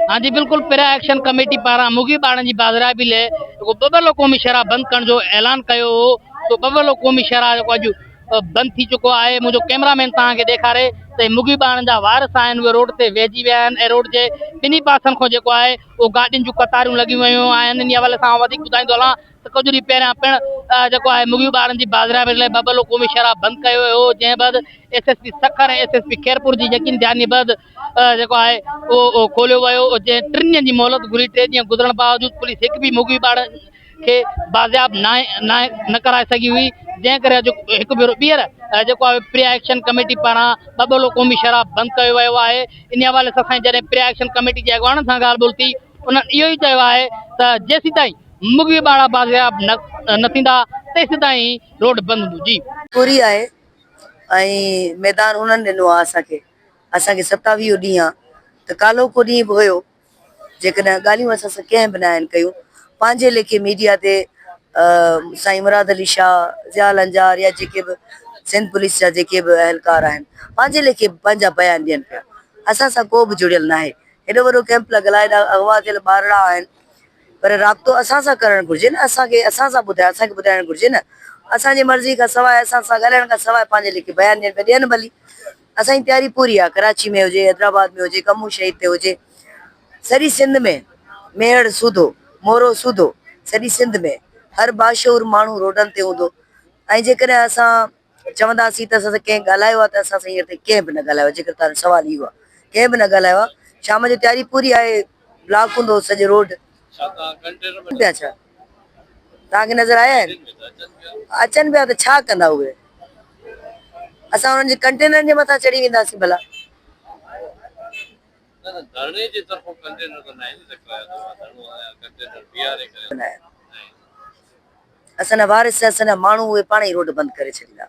ها جي بلڪل پريا ايڪشن ڪميٽي پاران مغوي ٻارڙن جي بازريابي لئه جيڪو ٻٻرلو قومي شاهراهه بند ڪرڻ جو اعلان ڪيو هو سو ٻٻرلو قومي شاهراهه جيڪو اڄ بند ٿي چڪو آهي منهنجو ڪئميرا مين توهان کي ڏيکاري ته هي مغوي ٻارڙن جا وارث آهن اهي روڊ تي ويهجي ويا آهن ۽ روڊ جي ٻنهي پاسن کان جيڪو آهي اهو گاڏين جون قطاريون لڳيون ويون آهن انهي حوالي سان آئون وڌيڪ ٻڌائيندو هلان ته ڪجهه ڏينهن پهريان پڻ جيڪو آهي مغوي ٻارن جي بازريابي لاء ٻٻرلو قومي شاهراهه بند ڪيو ويو هو جنهن بعد S S P Sukkur ۽ S S P Khairpur جي يقين دهاني بعد جيڪو آهي اهو کوليو ويو جنهن ٽن ڏينهن جي مهلت گهري ٽي ڏينهن گذرڻ باوجود پوليس هڪ به مغوي ٻار کي بازياب ناهي نه ڪرائي سگهي هئي جنهن ڪري اڄ هڪ ڀيرو ٻيهر جيڪو آهي پريا ايڪشن ڪميٽي پاران ٻٻرلو قومي شاهراهه بند ڪيو ويو آهي ان حوالي سان سائين جڏهن پريا ايڪشن ڪميٽي جي اڳواڻن سان ڳالهه ٻولهه ٿي انهن اهو ئي چيو آهي ته جيسيتائين مغوي ٻارڙا بازياب نه ٿيندا تيسيتائين روڊ بند هوندو جي. پوري آهي ۽ ميدان انهن ڏنو آهي اسان کي اسان کي ستاويهو ڏينهن آهي ته ڪالهوڪو ڏينهن به هيو جيڪڏهن ڳالهيون اسان سان ڪنهن به ناهن ڪيون پنهنجي ليکي ميڊيا تي سائين مراد علي شاهه ضياء لنجار يا جيڪي به سنڌ پوليس جا جيڪي به اهلڪار آهن پنهنجي ليکي پنهنجا بيان ڏين پيا اسان سان ڪو به جڙيل ناهي هيڏو وڏو ڪئمپ لڳل آهي هيڏا اغوا ٿيل ٻارڙا آهن پر رابطو اسان سان ڪرڻ گهرجي نه اسان کي اسان سان ٻڌائي اسان کي ٻڌائڻ گهرجي نه اسان جي مرضي کان سواء اسان سان ڳالهائڻ کان سواء پنهنجي ليکي بيان ڏين پيا ڏين ڀلي اسان جي تياري پوري آهي ڪراچي ۾ هجي حيدرآباد ۾ هجي ڪمون شهيد تي هجي سڄي سنڌ ۾ ميهڙ سوڌو مورو سوڌو سڄي سنڌ ۾ هر باشعور ماڻهو روڊن تي هوندو ۽ جيڪڏهن اسان چونداسين ته اسان سان ڪنهن ڳالهايو آهي ته اسان سان هينئر تائين ڪنهن به نه ڳالهايو آهي جيڪر توهان جو سوال اهو آهي ڪنهن به نه ڳالهايو آهي شام جو تياري پوري آهي بلاڪ هوندو سڄو روڊ پيا ڇا توهان کي نظر آيا آهن اچن پيا ته ڇا ڪندا اهي اسان انهن جي ڪنٽينرن جي مٿان چڙهي وينداسين ڀلا اسان جا وارث اسان جا ماڻهو اهي پاڻ ئي روڊ بند ڪري ڇڏيندا.